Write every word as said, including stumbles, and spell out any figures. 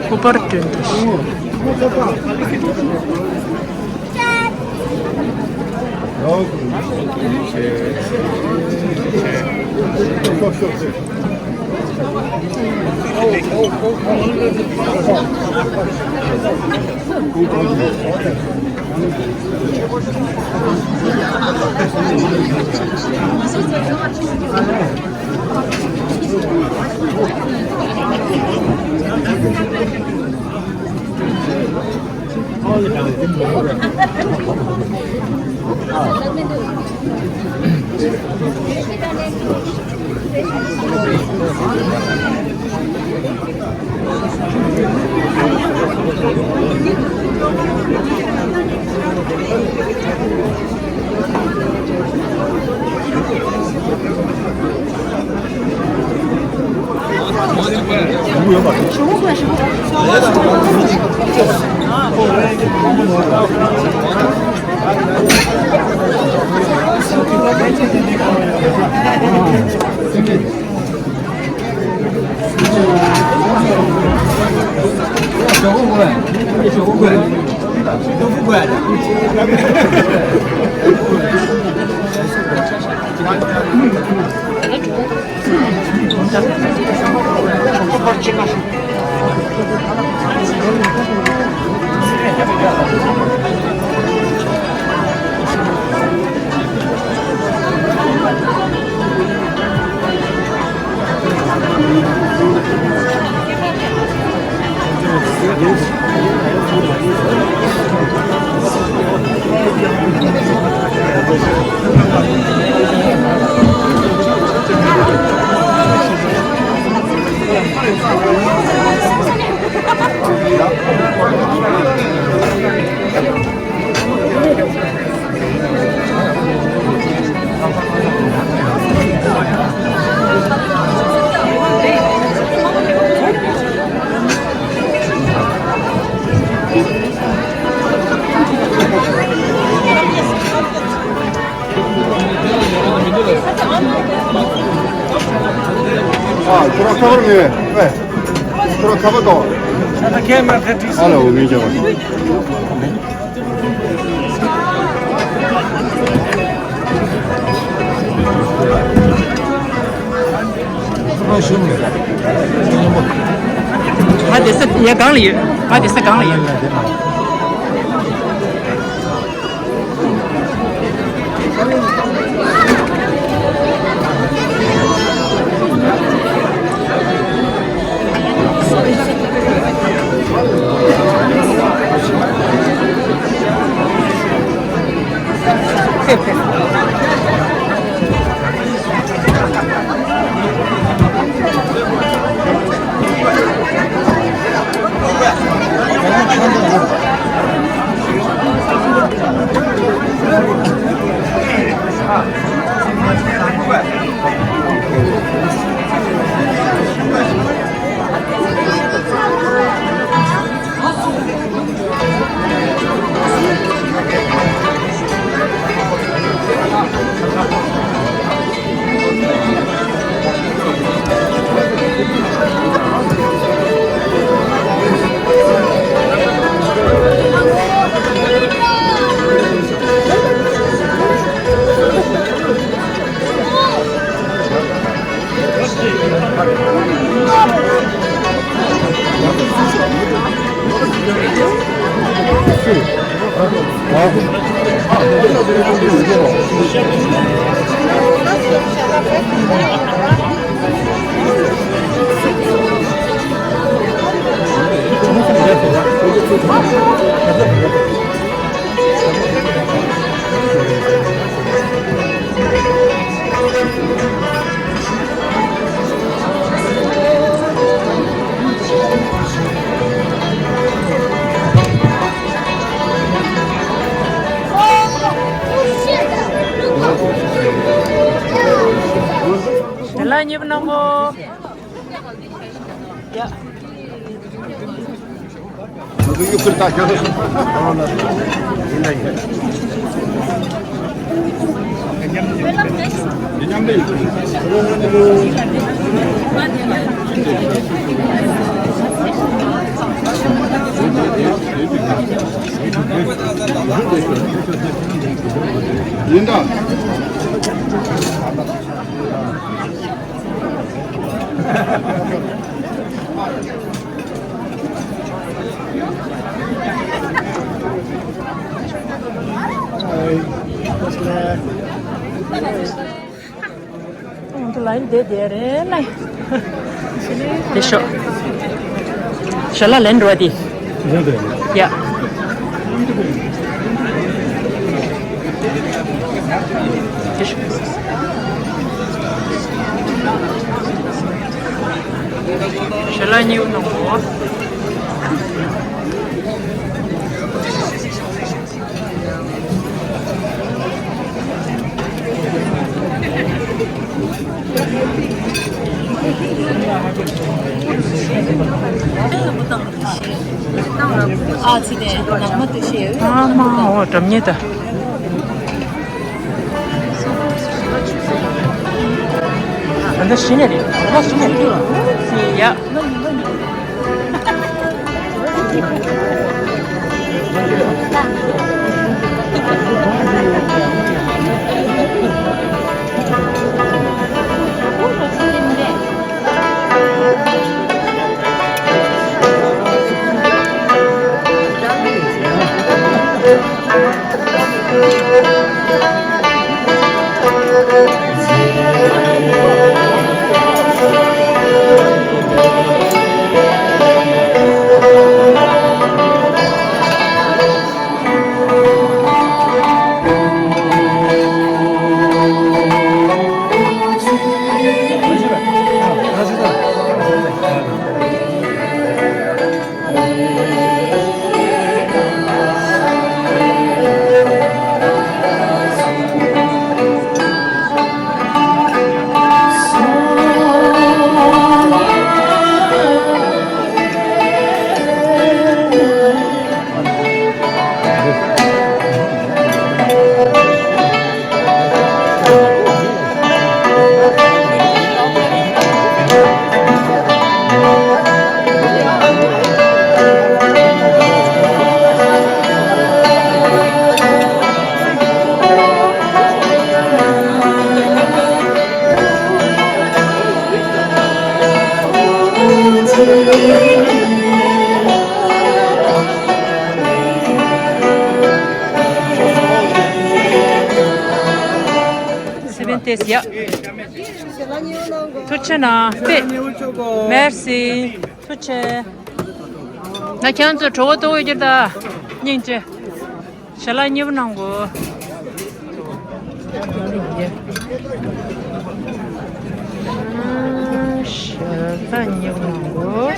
སྐུ་པར་སྐྲུན་དུ། ཁྱོད་རང་ཁ་པར་མེད་པས། ཁྱོད་རང་ཁ་པར་གཏོང་། ཨ་ལ་འོ་མི་འཇོག་པ། ང་དེ་ས་ཡ་གང་ལ་ཡོད། ང་དེ་ས་གང་ལ་ཡོད། དེ་ལ་གཉིས་པ་གནང་གོ། དེ་དེ་རེད་ལ། དེ་ཤོག་ཞལ་ལག་ལེན་འགྲོ་བ་དེ། ཡ། དེ་ཤོག་ཞལ་ལག་གཉིས་པོ་གནང་གོ། ཨ་ཙི་ནས་ནང་མ་དུ་ཤེས། ཨ་མ་འོ་འགྲམ་ཉེ་ད། ཨ་འདི་ཤི་ནས་རེད། ཨ་ཤི་ནས་རེད། ཡ། སེ་བན་ཏེས་ཡ། ཐུགས་རྗེ་གནང་། པེ། མེར་སི། ཐུགས་རྗེ། ན་ཁྱེད་ཚོ་གྲོད་ཁོག་ལྟོགས་ཡོད་ཀྱི་རེད་ད། སྙིང་རྗེ། ཞལ་ལག་གཉིས་པོ་གནང་གོ། ཞལ་ལག་གཉིས་པོ་གནང་གོ།